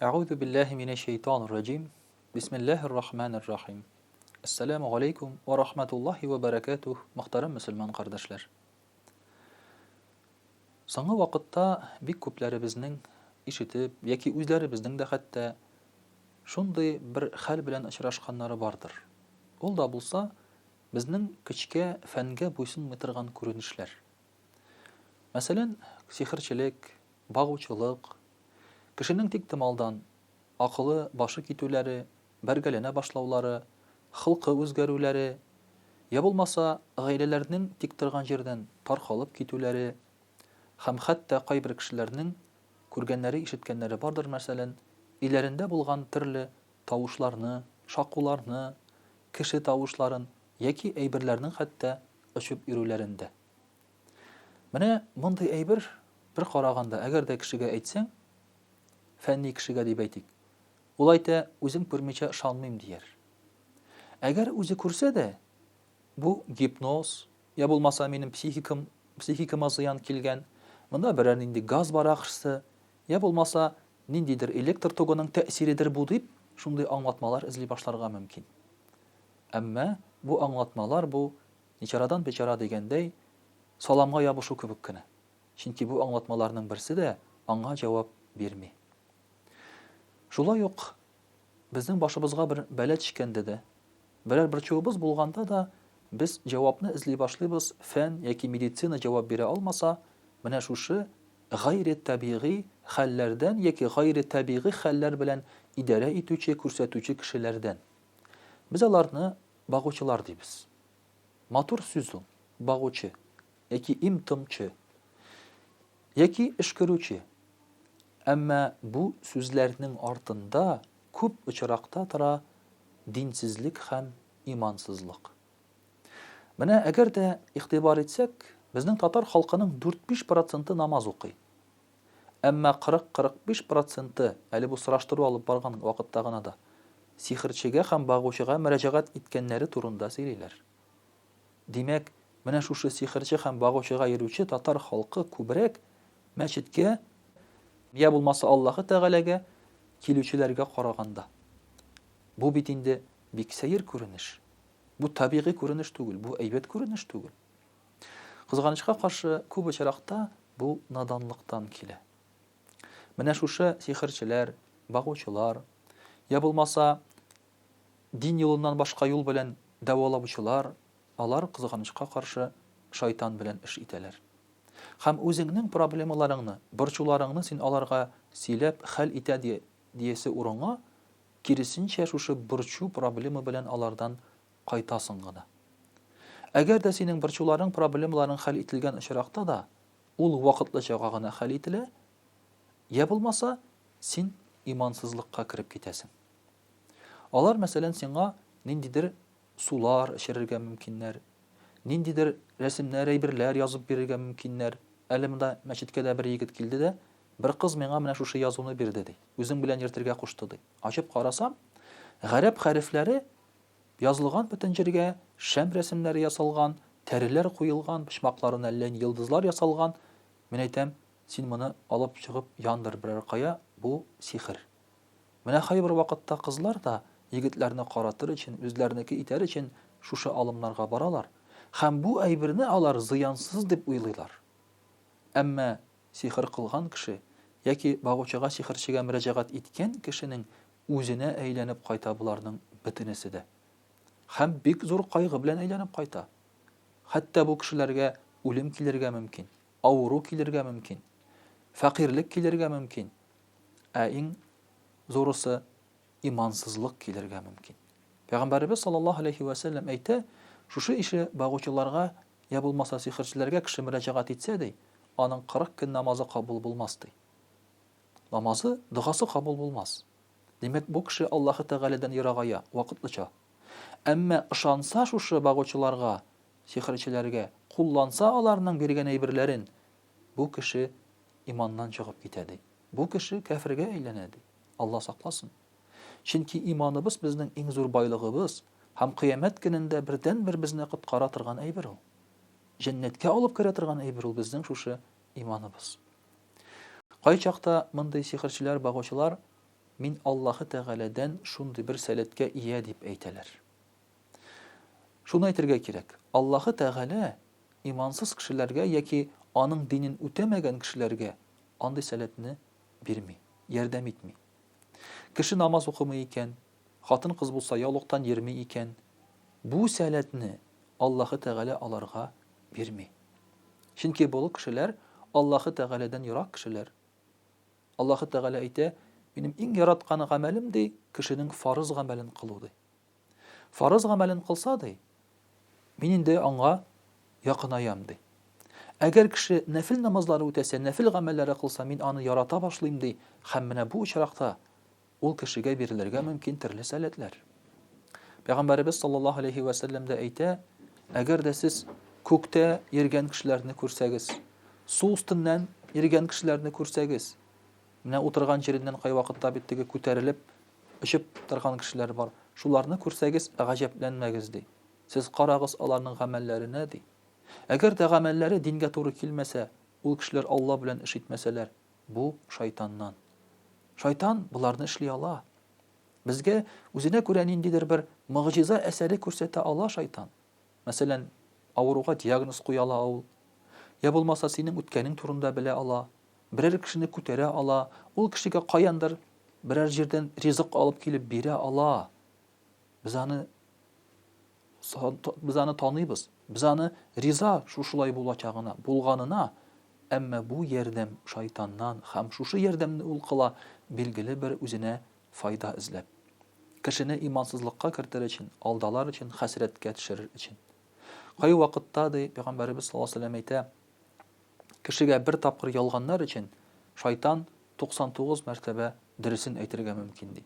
Әгъузу биллаһи минәш шәйтанир раҗим. Бисмиллаһир рахманир рахим. Әссәламү галәйкүм вә рахматуллаһи вә бәрәкәтүһ, мөхтәрәм мөселман кардәшләр. Соңгы вакытта бик күпләребезнең ишетеп яки үзләребезнең дә хәтта шундый бер хәл белән очрашканнары бардыр. Ул да булса, безнең көчкә, фәнгә буйсынмый торган күренешләр. Мәсәлән, сихерчелек, багучылык, кешенең тиктомалдан акылы, башы китүләре, бәргәләнә башлаулары, холкы үзгәрүләре, я булмаса, гаиләләрнең тик торган җирдән таркалып китүләре һәм хәтта кайбер кешеләрнең күргәннәре, ишеткәннәре бардыр, мәсәлән, өйләрендә булган төрле тавышларны, шакуларны, кеше тавышларын яки әйберләрнең хәтта очып йөрүләрен дә. Менә мондый әйбер, бер караганда, әгәр дә кешегә әйтсәң, фәнни кешегә дип әйтик, ул әйтә, үзем күрмичә ышанмыйм, дияр. Әгәр үзе күрсә дә, бу гипноз, я булмаса минем психикам, психикама зыян килгән, монда берәр нинди газ бар ахрысы, я булмаса ниндидер электр тогының тәэсиредер бу дип, шундый аңлатмалар эзли башларга мөмкин. Әмма бу аңлатмалар бу Ничарадан бичара дигәндәй, саламга ябышу кебек кенә. Чөнки бу аңлатмаларның берсе дә аңа җавап бирми. Шулай ук безнең башыбызга бер бәла төшкәндә дә, берәр борчуыбыз булганда да без җавапны эзли башлыйбыз, фән яки медицина җавап бирә алмаса, менә шушы гайре табигый хәлләрдән яки гайре табигый хәлләр белән идарә итүче, күрсәтүче кешеләрдән. Без аларны багучылар дибез. Матур сүз ул, багучы, яки им-томчы, яки өшкерүче. Әмма бу сүзләрнең артында күп очракта тора динсезлек һәм имансызлык. Менә әгәр дә игътибар итсәк, безнең татар халкының дүрт-биш проценты намаз укый. Әмма 40-45 проценты, әле бу сораштыру алып барган вакытта гына да, сихерчегә һәм багучыга мөрәҗәгать иткәннәре турында сөйлиләр. Димәк, менә шушы сихерче һәм багучыга йөрүче татар халкы күбрәк мәчеткә, я булмаса Аллаһы Тәгаләгә килүчеләргә караганда. Бу бит инде бик сәер күренеш. Бу табигый күренеш түгел, бу әйбәт күренеш түгел. Кызганычка каршы, күп очракта бу наданлыктан килә. Менә шушы сихерчеләр, багучылар, я булмаса, дин юлыннан башка юл белән дәвалаучылар, алар, кызганычка каршы, шайтан белән эш итәләр. Һәм үзеңнең проблемаларыңны, борчуларыңны син аларга сөйләп хәл итә диясе урынга, киресенчә, шушы борчу, проблема белән алардан кайтасың гына. Әгәр дә синең борчуларың, проблемаларың хәл ителгән очракта да, ул вакытлычага гына хәл ителә, я булмаса, син имансызлыкка кереп китәсең. Алар, мәсәлән, сиңа ниндидер сулар эчерергә мөмкиннәр, ниндидер рәсемнәр, әйберләр язып бирергә мөмкиннәр. Әле монда мәчеткә дә бер егет килде дә, бер кыз миңа менә шушы язуны бирде, ди. Үзең белән йөртергә кушты, ди. Ачып карасам, гарәп хәрефләре Язылган бөтен җиргә шәм рәсемнәре ясалган, тәреләр куелган, почмакларына әллә ни йолдызлар ясалган. Мин әйтәм, син моны алып чыгып яндыр берәр кая, бу сихер. Менә кайбер вакытта кызлар да егетләрне каратыр өчен, үзләренеке итәр өчен шушы алымнарга баралар. Һәм бу әйберне алар зыянсыз дип уйлыйлар. Әмма сихер кылган кеше яки багучыга, сихерчегә мөрәҗәгать иткән кешенең Үзенә әйләнеп кайта боларның бөтенесе дә. Һәм бик зур кайгы белән әйләнеп кайта. Хәтта бу кешеләргә үлем килергә мөмкин, авыру килергә мөмкин, фәкыйрьлек килергә мөмкин, ә иң зурысы имансызлык килергә мөмкин. Пәйгамбәребез саллаллаһу алейхи вә сәлләм әйтә, шушы ише багучыларга я булмаса сихерчеләргә кеше мөрәҗәгать итсә, ди, аның 40 көн намазы кабул булмас, ди. Намазы, догасы кабул булмас. Димәк, бу кеше Аллаһы Тәгаләдән ерагая, вакытлыча. Әмма ышанса шушы багучыларга, сихерчеләргә, кулланса аларның биргән әйберләрен, бу кеше иманнан чыгып китә, ди. Бу кеше кәфергә әйләнә, ди. Алла сакласын. Чөнки иманыбыз безнең иң зур байлыгыбыз һәм кыямәт көнендә бердәнбер безне коткара торган әйбер ул. Җәннәткә алып керә торган әйбер ул безнең шушы иманыбыз. Кайчакта мондый сихерчеләр, багучылар Мин Аллаһы Тәгаләдән шундый бер сәләткә ия дип әйтәләр. Шуны әйтергә кирәк, Аллаһы Тәгалә имансыз кешеләргә яки аның динен үтәмәгән кешеләргә андый сәләтне бирми, ярдәм итми. Кеше намаз укымый икән, хатын-кыз булса яулыктан йөрми икән, бу сәләтне Аллаһы Тәгалә аларга бирми. Чөнки бу кешеләр Аллаһы Тәгаләдән ерак кешеләр. Аллаһы Тәгалә әйтә, Минем иң яраткан гамәлем, ди, кешенең фарыз гамәлен кылу, ди. Фарыз гамәлен кылса, ди, мин инде аңа якынаям, ди. Әгәр кеше нәфел намазлары үтәсә, нәфел гамәлләре кылса, мин аны ярата башлыйм, ди. Һәм менә бу очракта ул кешегә бирелергә мөмкин төрле сәләтләр. Пәйгамбәребез саллаллаһу алейхи вә сәлләм дә әйтә, әгәр дә сез күктә йөргән кешеләрне күрсәгез, су өстеннән йөргән кешеләрне күрсәгез, менә утырган җиреннән кайвакытта бит теге күтәрелеп очып торган кешеләр бар, шуларны күрсәгез, гаҗәпләнмәгез, ди. Сез карагыз аларның гамәлләренә, ди. Әгәр дә гамәлләре дингә туры килмәсә, ул кешеләр Алла белән эш итмәсәләр, бу шайтаннан. Шайтан боларны эшли ала. Безгә үзенә күрә ниндидер бер могҗиза әсәре күрсәтә ала шайтан. Мәсәлән, авыруга диагноз куя ала ул. Я булмаса, синең үткәнең турында белә ала. Берәр кешене күтәрә ала, ул кешегә каяндыр берәр җирдән ризык алып килеп бирә ала. Без аны без аны таныйбыз. Без аны риза шушылай булачагына, булганына, әмма бу ярдәм шайтаннан һәм шушы ярдәмне ул кыла билгеле бер үзенә файда эзләп. Кешене имансызлыкка кертер өчен, алдалар өчен, хәсрәткә төшерер өчен. Кайвакытта, ди Пәйгамбәребез саллаллаһу алейһи ва сәлләм әйтә, кешегә бер тапкыр ялганнар өчен шайтан 99 мәртәбә дөресен әйтергә мөмкин, ди.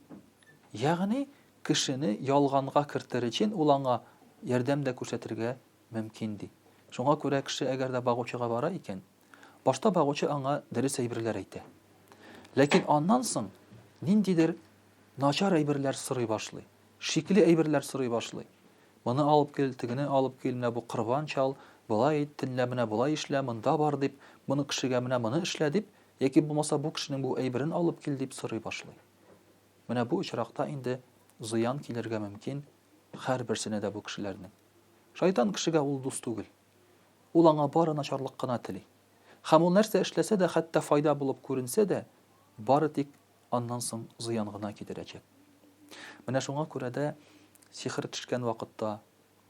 Ягъни, кешене ялганга кертер өчен ул аңа ярдәм дә күрсәтергә мөмкин, ди. Шуңа күрә кеше әгәр дә багучыга бара икән, башта багучы аңа дөрес әйберләр әйтә. Ләкин аннан соң ниндидер начар әйберләр сорый башлый, шикле әйберләр сорый башлый. Моны алып кил, тегене алып кил, менә бу корбан чал, болай ит, төнлә менә болай эшлә, монда бар дип, моны кешегә менә моны эшлә дип, яки булмаса бу кешенең бу әйберен алып кил дип сорый башлый. Менә бу очракта инде зыян килергә мөмкин һәрберсенә дә бу кешеләрнең. Шайтан кешегә ул дус түгел. Ул аңа бары начарлык кына тели. Һәм ул нәрсә эшләсә дә, хәтта файда булып күренсә дә, бары тик аннан соң зыян гына китерәчәк. Менә шуңа күрә дә сихер төшкән вакытта,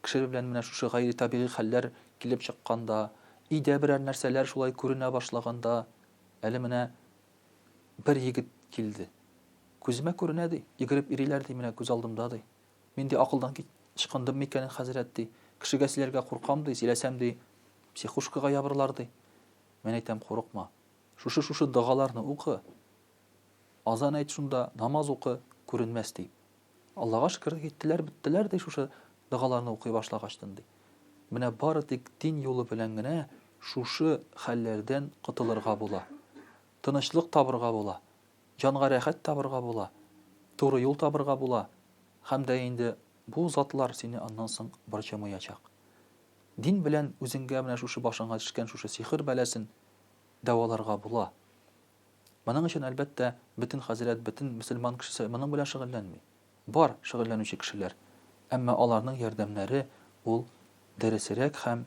кеше белән менә шушы гайри табигый хәлләр килеп чыкканда, өйдә берәр нәрсәләр шулай күренә башлаганда, әле менә бер егет килде. Күземә күренә, ди, йөгереп йөриләр, ди, менә күз алдымда, ди. Мин, ди, акылдан ычкындым микән, хәзрәт, ди. Кешегә сөйләргә куркам, ди, сөйләсәм, ди, психушкага ябырлар, ди. Мин әйтәм, курыкма. Шушы-шушы догаларны укы, азан әйт шунда, намаз укы, күренмәс, ди. Аллага шөкер, киттеләр, беттеләр, ди, шушы догаларны укый башлагачтын, ди. Менә бары тик дин юлы белән генә шушы хәлләрдән котылырга була. Тынычлык табырга була, җанга рәхәт табырга була, туры юл табырга була һәм дә инде бу затлар сине аннан соң борчымаячак. Дин белән үзеңгә менә шушы башыңа төшкән шушы сихер бәласен дәваларга була. Моның өчен, әлбәттә, бөтен хәзрәт, бөтен мөселман кешесе моның белән шөгыльләнми. Бар шөгыльләнүче кешеләр, әмма аларның ярдәмнәре ул дөресрәк һәм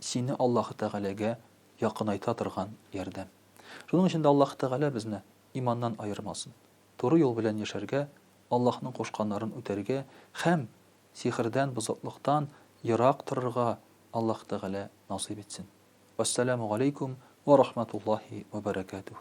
сине Аллаһы Тәгаләгә якынайта торган ярдәм. Шуның өчен дә Аллаһы Тәгалә безне иманнан аермасын. Туры юл белән яшәргә, Аллаһның кушканнарын үтәргә һәм сихердән, бозыклыктан ерак торырга Аллаһ Тәгалә насыйп итсен. Вәссәламү галәйкүм вә рахмәтуллаһи вә бәрәкәтүһ.